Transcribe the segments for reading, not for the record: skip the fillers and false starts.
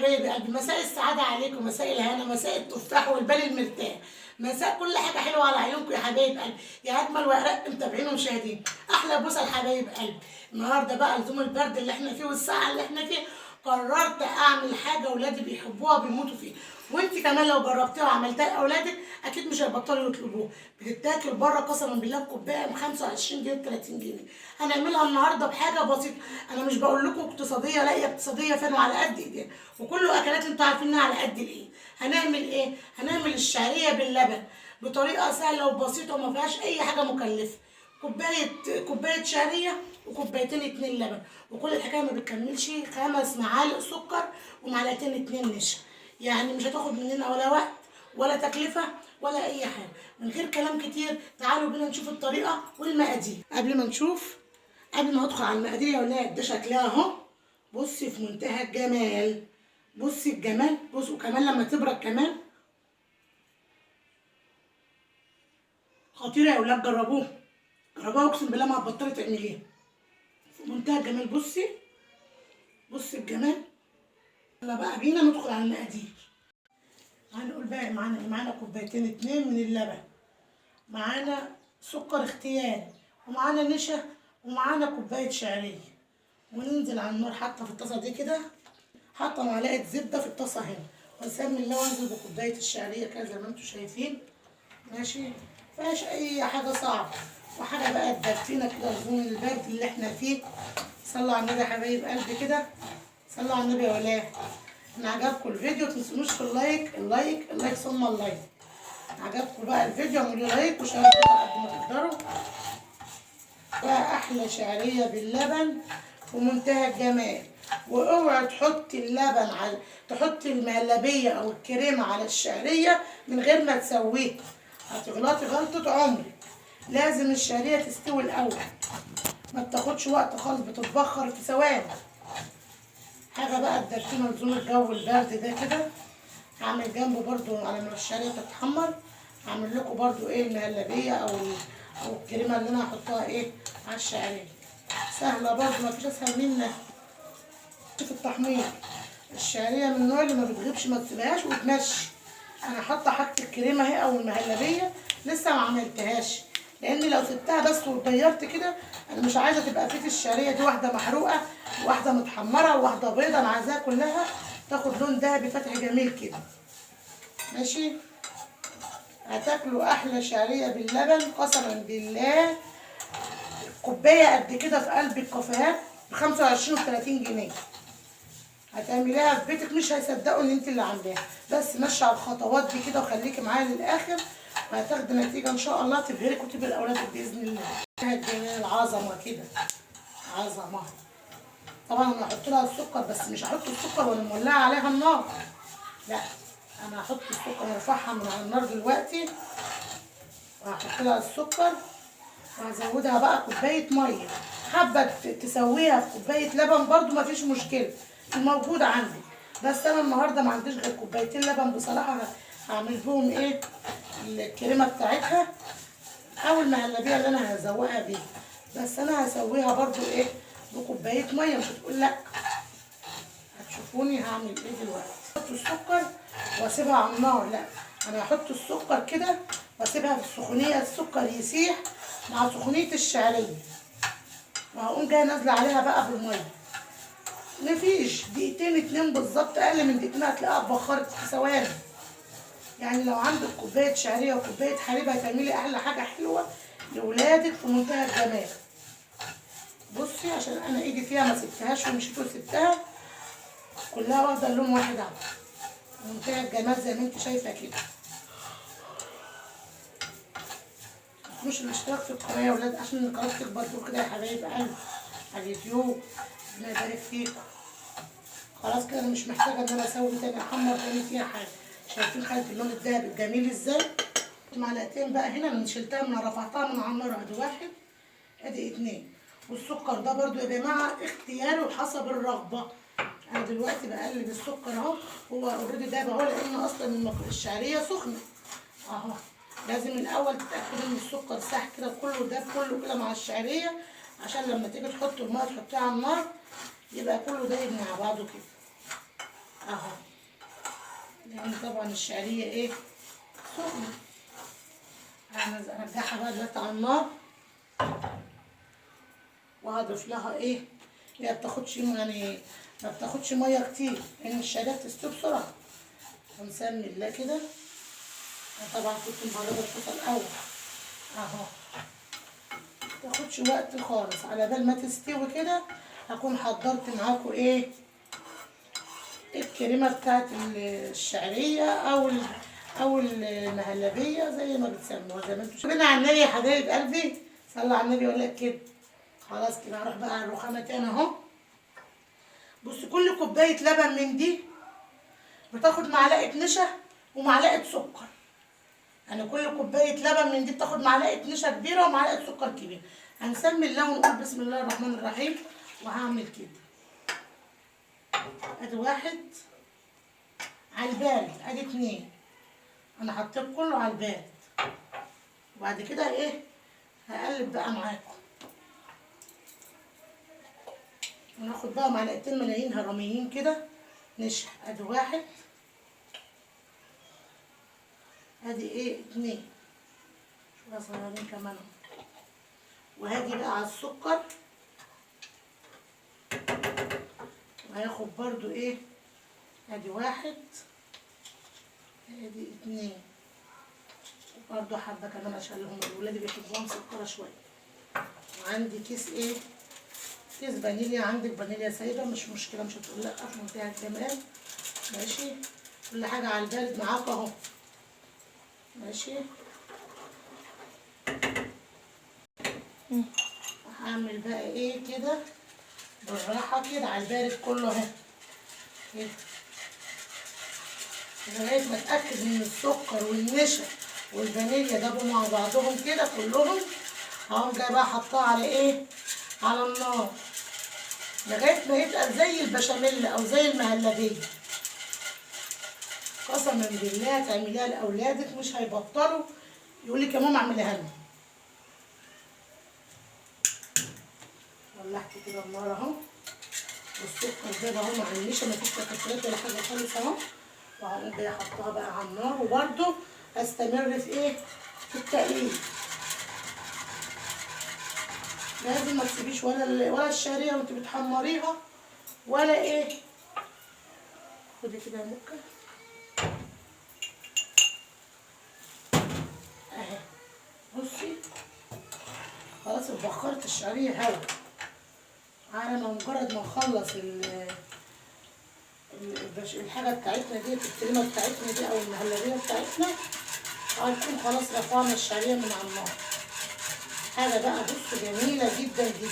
حبايب قلبي، مساء السعادة عليكم، مساء الهنا، مساء التفاح والبال المرتاح، مساء كل حاجة حلوة على عيونكم يا حبايب قلبي، يا اجمل وارق متابعين ومشاهدين. احلى بوسه لحبايب قلبي. النهارده بقى لزوم البرد اللي احنا فيه والسقعه اللي احنا فيه، قررت اعمل حاجة ولادي بيحبوها بيموتوا فيها، وانت كمان لو جربتيها وعملتها لاولادك اكيد مش هيبطلوا يطلبوها. بتتاكل بره قسما بالله بكوبايه ب 25 جنيه 30 جنيه. هنعملها النهارده بحاجة بسيطة، انا مش بقول لكم اقتصادية، لا هي اقتصادية فعلا وعلى قد ايدينا، وكله اكلات انتوا عارفين انها على قد الايد. هنعمل ايه؟ هنعمل الشعرية باللبن بطريقة سهلة وبسيطة وما فيهاش اي حاجة مكلفة. كوباية شعرية وكوبايتين 2 لبن، وكل الحكاية ما بتكملش 5 معالق سكر ومعلقتين 2 نشا، يعني مش هتاخد مننا ولا وقت ولا تكلفة ولا اي حاجة. من غير كلام كتير تعالوا بينا نشوف الطريقة والمقادير. قبل ما ادخل على المقادير يا ولاد، ده شكلها اهو، بصي في منتهى الجمال، بصي الجمال، بصوا كمان لما تبرد كمان خطيرة يا ولاد، جربوها جربوها اقسم بالله ما هتبطلي تعمليها، في منتهى الجمال. بصي بصي الجمال. يلا بقى بينا ندخل على المقادير. هنقول بقى معانا كوبايتين 2 من اللبن، معانا سكر اختياري، ومعانا نشا، ومعانا كوباية شعرية. وننزل على النار حاطه في الطاسه دي كده، حاطه معلقه زبدة في الطاسه هنا، واسمي الله وانزل بكوبايه الشعرية كده زي ما انتم شايفين. ماشي، مفيهاش اي حاجة صعبة، وحاجه بقى تدفينا كده لزوم البرد اللي احنا فيه. صلوا على النبي يا حبايب قلبي كده، صلوا على النبي يا ولاد. ان عجبكم الفيديو متنسونوش في ال like ال like ال like ثم ال like. عجبكم بقى الفيديو اعملوا like وشاركوا قد ما تقدروا. بقى احلى شعرية باللبن ومنتهى الجمال. واوعي تحطي اللبن على، تحطي المهلبيه او الكريمة على الشعرية من غير ما تسويها، هتغلطي غلطه عمرك. لازم الشعرية تستوي الاول، ما بتاخدش وقت خالص، بتتبخر في ثواني. حاجة بقى تدفينا لزوم الجو البرد ده كده. هعمل جنبه برضو على ما الشعرية تتحمر، هعمل لكم برضو ايه المهلبيه او الكريمة اللي انا هحطها ايه على الشعرية. سهلة برضو، ما فيش اسهل منها في التحمير. الشعرية من النوع اللي ما بتغيبش، ما تسيبهاش وتمشي. انا حاطه حاجة الكريمة اهي او المهلبيه، لسه ما عملتهاش، لان لو سبتها بس واتغيرت كده انا مش عايزه تبقى في الشعرية دي واحدة محروقة وواحدة متحمره وواحدة بيضة، انا عايزاها كلها تاخد لون ذهبي فاتح جميل كده. ماشي، هتاكلوا احلى شعرية باللبن قسما بالله. كوباية قد كده في قلب الكافيهات ب 25 و 30 جنيه. هتعمليها في بيتك مش هيصدقوا ان انت اللي عاملاها، بس ماشية على الخطوات دي كده وخليكي معايا للاخر، وهتاخدي نتيجة ان شاء الله تبهرك وتبهر اولادك باذن الله. الجمال عظمه كده، عظمه. طبعا انا هحط لها السكر، بس مش هحط السكر وانا مولعه عليها النار، لا انا هحط السكر، هرفعها من على النار دلوقتي وهحط لها السكر، وهزودها بقى كوباية مية. حابة تسويها في كوباية لبن برضو مفيش مشكلة، الموجود عندي، بس انا النهارده ما عنديش غير كوبايتين لبن بصراحة. هعمل بهم ايه الكريمة بتاعتها او المهلبيه اللي انا هزوقها بيها، بس انا هسويها برضو ايه بكوبايه مية، مش هتقول لا. هتشوفوني هعمل ايه دلوقتي. احط السكر واسيبها على النار، لا انا هحط السكر كده واسيبها في السخونيه، السكر يسيح مع سخونيه الشعرية، وهقوم جاية نازله عليها بقى بالمية. مفيش دقيقتين 2 بالظبط، اقل من دقيقتين هتلاقيها اتبخرت في ثواني. يعني لو عندك كوباية شعرية وكوبايه حليب هتعملي احلى حاجة حلوة لولادك في منتهى الجمال. بصي عشان انا ايدي فيها ما سبتهاش ومشيت وسبتها كلها واخده اللون واحد اهو، منتهى الجمال زي ما انت شايفه كده. مش الاشتراك في القناة يا ولاد عشان القناة تكبر كده يا حبايب قلبي على اليوتيوب، ربنا يبارك فيكم. خلاص كده انا مش محتاجه ان انا اسوي تاني، احمر تاني فيها حاجة. شايفين خدت اللون الذهبي الجميل ازاي؟ معلقتين بقى هنا من شلتها من رفعتها من على النار، ادي 1 ادي 2. والسكر ده برضو يا جماعة اختياري وحسب الرغبة. انا دلوقتي بقلب السكر اهو، هو already داب اهو، لان اصلا الشعرية سخنة اهو. لازم الاول تتاكدي ان السكر ساح كده كله داب كله كده مع الشعرية، عشان لما تيجي تحطي المية تحطيها على النار يبقى كله دايب مع بعضه كده. اهو، لان طبعا الشعرية ايه سخنة. هرجعها بقى دلوقتي على النار، وهضيف لها ايه، هي بتاخدش يعني ما بتاخدش مية كتير لان الشعرية بتستوي بسرعة. هنسمي الله كده. انا طبعا كنت مبرده الطاسه الاول اهو، متاخدش وقت خالص. على بال ما تستوي كده هكون حضرت معاكم ايه الكريمة بتاعت الشعرية او المهلبيه زي ما بتسموها، زي ما انتوا شايفين. على النبي يا حبايب قلبي، صلوا على النبي ولا كده. خلاص كده هروح بقى على الرخامه تاني اهو. بص، كل كوباية لبن من دي بتاخد معلقه نشا ومعلقة سكر. يعني كل كوباية لبن من دي بتاخد معلقه نشا كبيرة ومعلقة سكر كبيرة. هنسمي الله ونقول بسم الله الرحمن الرحيم. وهعمل كده، ادي واحد على البارد، ادي 2، انا حطيت كله على البارد. وبعد كده ايه هقلب بقى معاكم. وناخد بقى معلقتين ملايين هرميين كده نشا، ادي واحد، ادي ايه 2، شوية صغيرين كمان. وهاجي بقى على السكر، وهاخد برضو ايه، ادي واحد، ادي 2، وبرضو حبه كمان عشان هم الولاد بيحبوها مسكره شوية. وعندي كيس ايه، كيس فانيليا. عندك فانيليا سايبه مش مشكلة، مش هتقول لا، في منتهى الجمال. ماشي، كل حاجة على البارد معاك اهو. ماشي، هعمل بقى ايه كده بالراحة كده على البارد كله اهو كده، لغاية ما اتاكد ان السكر والنشا والفانيليا دابوا مع بعضهم كده كلهم. هقوم جاية بقى حطاه على ايه، على النار لغاية ما يتقل زي البشاميل او زي المهلبيه. قسما بالله تعمليها لاولادك مش هيبطلوا يقولك يا ماما اعمليها لنا. ولعت كده النار اهو، والسكر ده اهو مع النشا، مفيش تكتلات ولا حاجة خالص اهو. وهقوم جاية حطها بقى على النار، وبرده استمر في ايه، في التقليب. لازم ما تسيبيش ولا الشعرية وانت بتحمريها ولا ايه. خدي كده يا مكة اهي. بصي خلاص اتبخرت الشعرية هوا. على ما مجرد ما نخلص الحاجة بتاعتنا دي، الكريمة بتاعتنا دي او المهلبيه بتاعتنا، هنكون خلاص رفعنا الشعرية من على النار. حاجة بقى بصوا جميلة جدا جدا،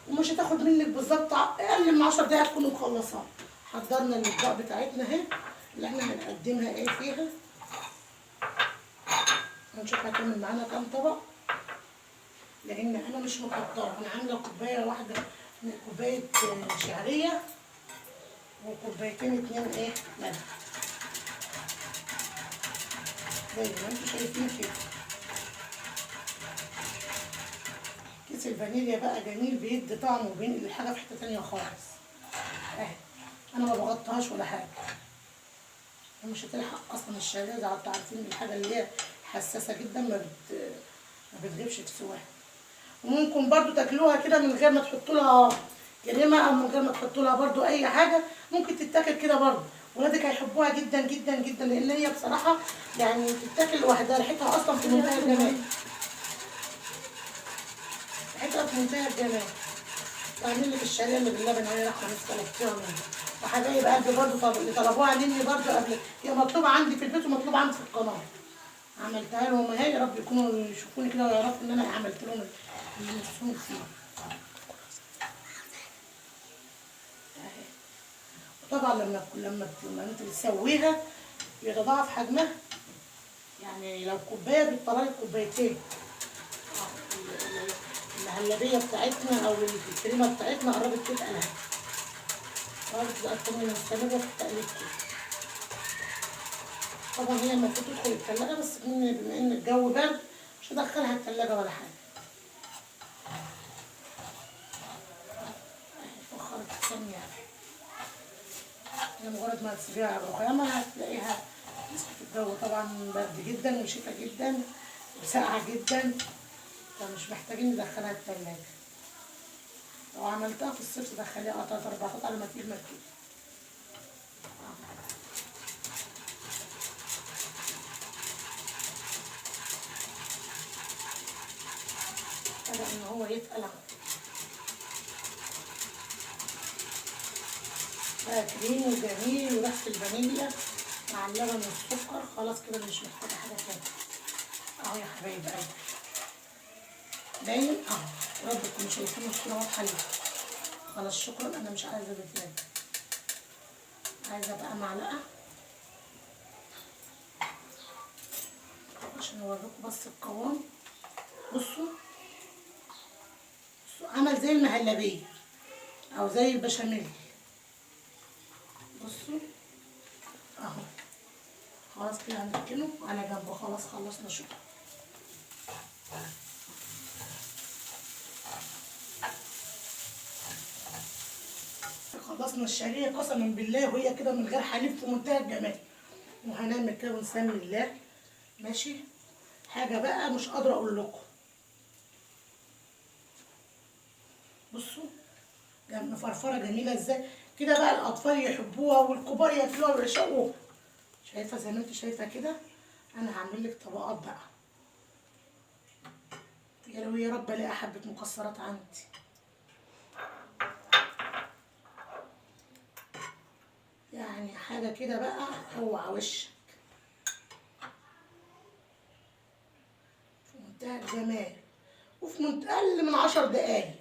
ومش هتاخد منك بالظبط اقل من 10 دقايق تكونوا مخلصاها. حضرنا الاطباق بتاعتنا اهي اللي احنا هنقدمها ايه فيها. هنشوف هتعمل معانا كام طبق، لان انا مش مكتره، انا عامله كوباية واحدة، كوباية شعرية وكوبايتين 2 ايه لبن زي ما انتم شايفين كده. كيس الفانيليا بقى جميل، بيدي طعم وبينقل الحاجة في حتة تانية خالص اهي. انا ما بغطيهاش ولا حاجة، مش هتلحق اصلا الشعرية دي، انتوا عارفين الحاجة اللي هي حساسة جدا ما بتغيبش في سواها. وممكن برضو تاكلوها كده من غير ما تحطوا لها كريمة او من غير ما تحطوا لها برضو اي حاجة، ممكن تتاكل كده برضو، ولادك هيحبوها جدا جدا جدا، لان هي بصراحة يعني تتاكل لوحدها، ريحتها اصلا في منتهى الجمال، ريحتها في منتهى الجمال. بعمل لك الشعرية اللي باللبن اهي، رحمه لسه طلبتيها مني. وحبايب قلبي برضو اللي طلبوها مني برضو قبل، هي مطلوبه عندي في البيت ومطلوبه عندي في القناة، عملتها لهم اهي. يا رب يكونوا يشوفوني كده ويعرفوا ان انا عملت لهم اللي نفسهم فيه اهي. وطبعا لما انت بتسويها بيتضاعف حجمها، يعني لو كوباية بتطلع لك كوبايتين. المهلبيه بتاعتنا او الكريمة بتاعتنا قربت تتقل اهي، برضه اكتر من مستمرة في التقليب كده. طبعا هي المفروض تدخل التلاجة، بس بما ان الجو برد مش هدخلها التلاجة ولا حاجة. اهي فخرت ثانية، هي مجرد ما تسيبيها على الرخامه هتلاقيها مسكت. الجو طبعا برد جدا وشتا جدا وساقعه جدا، فمش محتاجين ندخلها التلاجة. لو عملتها في الصيف تدخليها 3 4 قطع على ما تيجي ما تيجي. بدأ ان هو يتقل اهو، بقى كريم وجميل وريحة الفانيليا مع اللبن والسكر. خلاص كده مش محتاجة حاجة تاني اهو يا حبايب قلبي، باين اهو. يا رب تكونوا شايفين الصورة واضحة ليه. خلاص شكرا، انا مش عايزة بزيادة، عايزة بقى معلقة عشان اوريكم بس القوام. بصوا عمل زي المهلبية او زي البشاميل. بصوا اهو، خلاص كده هنركنه على جنب. خلاص خلصنا شغل. خلصنا الشعرية قسما بالله وهي كده من غير حليب في منتهى الجمال. وهنعمل كده ونسمي الله. ماشي، حاجة بقى مش قادرة اقول لكم. بصوا مفرفره جميلة ازاي كده بقى، الاطفال يحبوها والكبار ياكلوها ويعشقوها. شايفه زي ما انت شايفه كده. انا هعمل لك طبقات بقى. يا لو يا رب الاقي حبه مكسرات عندي. يعني حاجة كده بقى اوعى وشك، في منتهى الجمال وفي منتهى اقل من 10 دقايق.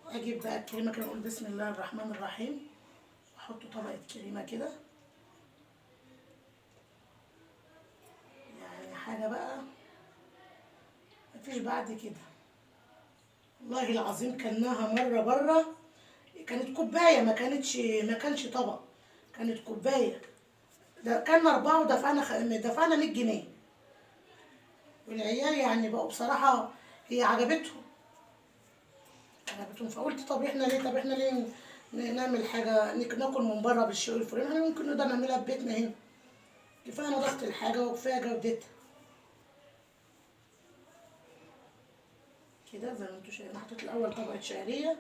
اجيب بقى الكريمة كده، اقول بسم الله الرحمن الرحيم، واحط طبقه كريمة كده. يعني حاجة بقى مفيش بعد كده. والله العظيم كلناها مرة بره، كانت كوباية، ما كانش طبق، كانت كوباية. ده كان 4 ودفعنا دفعنا 100 جنيه. والعيال يعني بقوا بصراحة هي عجبتهم. فقلت طب احنا ليه، نعمل حاجة ناكل من بره بالشيء الفلاني؟ احنا ممكن نقدر نعملها في بيتنا هنا. كفاية نظافة الحاجة وكفاية جودتها كده زي ما انتوا شايفين. حطيت الاول طبقه شعرية،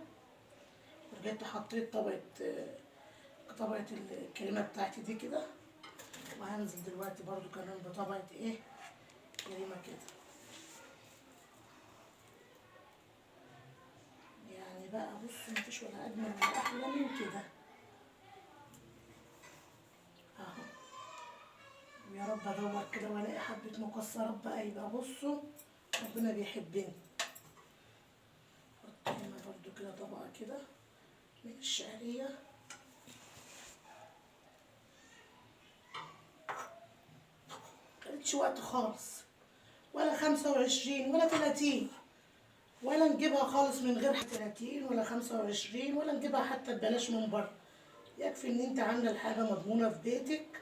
ورجعت حطيت طبقه الكريمة بتاعتي دي كده، وهنزل دلوقتي برضو كمان بطبقه ايه كريمة كده. يعني بقى بصوا مفيش ولا اجمل ولا احلى من كده اهو. ويا رب ادور كده والاقي حبه مكسرات بقى، يبقى بصوا ربنا بيحبني. احط هنا برضو كده طبقه كده من الشعرية. مخدتش وقت خالص، ولا 25 ولا 30، ولا نجيبها خالص من غير 30 ولا 25، ولا نجيبها حتى ببلاش من بره. يكفي ان انت عامله الحاجة مضمونه في بيتك.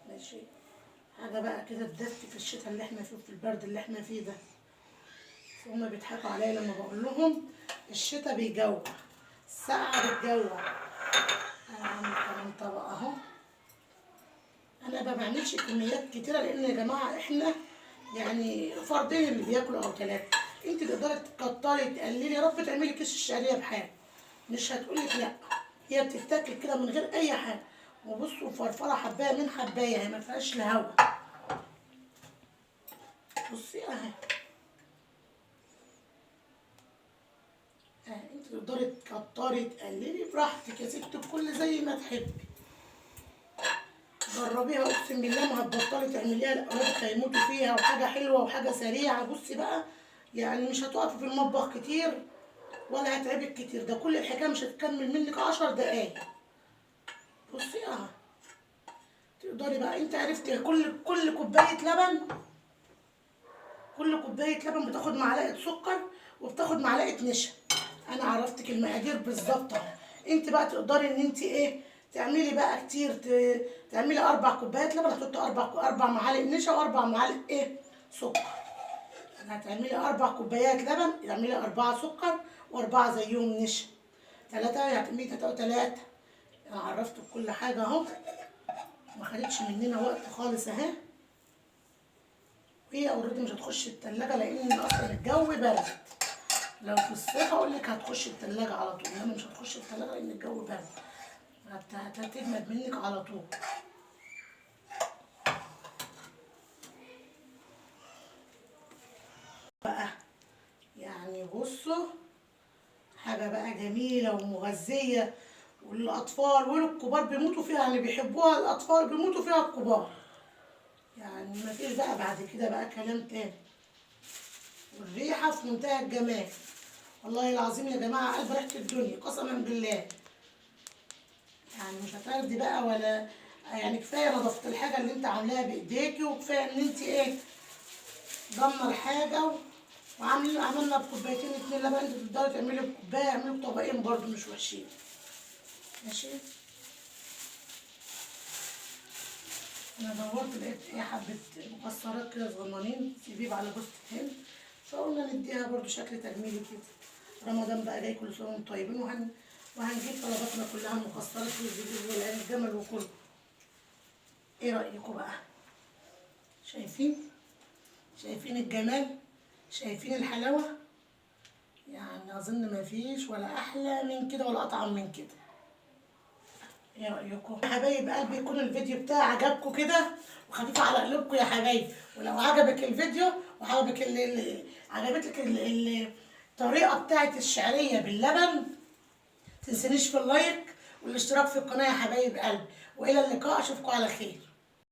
ماشي، حاجة بقى كده تدفي في الشتاء اللي احنا فيه، في البرد اللي احنا فيه ده. هما بيضحكوا عليا لما بقول لهم الشتاء بيجوع، السقعه بتجوع. انا عامل كمان طبق اهو. انا ما بعملش كميات كتيرة لان يا جماعة احنا يعني فردين اللي بياكلوا او 3. انت تقدري تكتري تقللي. يا رب تعملي كيس الشعرية بحاجة، مش هتقولك لا، هي بتتاكل كده من غير اي حاجة. وبصوا فرفره حبايه من حبايه، هي ما فيهاش الهوا. بصي اهي، انت تقدري تكتري تقللي براحتك يا ست الكل زي ما تحبي. جربيها اقسم بالله ما هتبطلي تعمليها، لاولادك هيموتوا فيها. وحاجه حلوة وحاجه سريعة. بصي بقى يعني مش هتقفي في المطبخ كتير ولا هتعبك كتير، ده كل الحكاية مش هتكمل منك 10 دقايق. بصي اهو تقدري بقى، انت عرفتي كل كوباية لبن، كل كوباية لبن بتاخد معلقه سكر وبتاخد معلقه نشا. انا عرفتك المقادير بالظبط اهو. انت بقى تقدري ان انت ايه تعملي بقى كتير، تعملي 4 كوبايات لبن، هتحطي 4 معالق نشا و4 معالق ايه سكر. يعني هتعملي 4 كوبايات لبن، تعملي 4 سكر و4 زيهم نشا. 3 يعني كمية 3 و3. انا عرفتك كل حاجة اهو، ما خدتش مننا وقت خالص اهي. وهي already مش هتخش التلاجة لان اصلا الجو برد. لو في الصيف اقول لك هتخش التلاجة على طول، انما مش هتخش التلاجة لان الجو برد، هتجمد منك على طول. بقى يعني بصوا حاجة بقى جميلة ومغذية، والأطفال والكبار بيموتوا فيها، يعني بيحبوها الأطفال بيموتوا فيها الكبار، يعني مفيش بقى بعد كده بقى كلام تاني. والريحة في منتهى الجمال، والله العظيم يا جماعة قلب ريحة الدنيا قسما بالله. يعني مش هتاخدي بقى ولا يعني، كفاية نظافة الحاجة اللي انت عاملاها بإيديكي، وكفاية ان انت ايه ضامنة الحاجة. وعاملين عملنا بكوبايتين 2 لبن، انت تقدري تعملي بكوبايه، اعملي بطبقين برضو مش وحشين. ماشي، انا دورت لقيت ايه حبه مكسرات كده صغننين زبيب على جوز الهند، فقلنا نديها برضو شكل تجميلي كده. رمضان بقى جاي، كل سنة وانتم طيبين، وهنجيب طلباتنا كلها المكسرات والزبيب والعين الجمل وكله. ايه رايكم بقى؟ شايفين؟ شايفين الجمال؟ شايفين الحلاوة؟ يعني أظن ما فيش ولا أحلى من كده ولا أطعم من كده. إيه رأيكم يا حبايب قلبي؟ يكون الفيديو بتاعي عجبكم كده وخفيف على قلوبكم يا حبايب. ولو عجبك الفيديو وعجبك عجبتك الطريقة بتاعت الشعرية باللبن، تنسونيش في اللايك والاشتراك في القناة يا حبايب قلبي. وإلى اللقاء، أشوفكم على خير.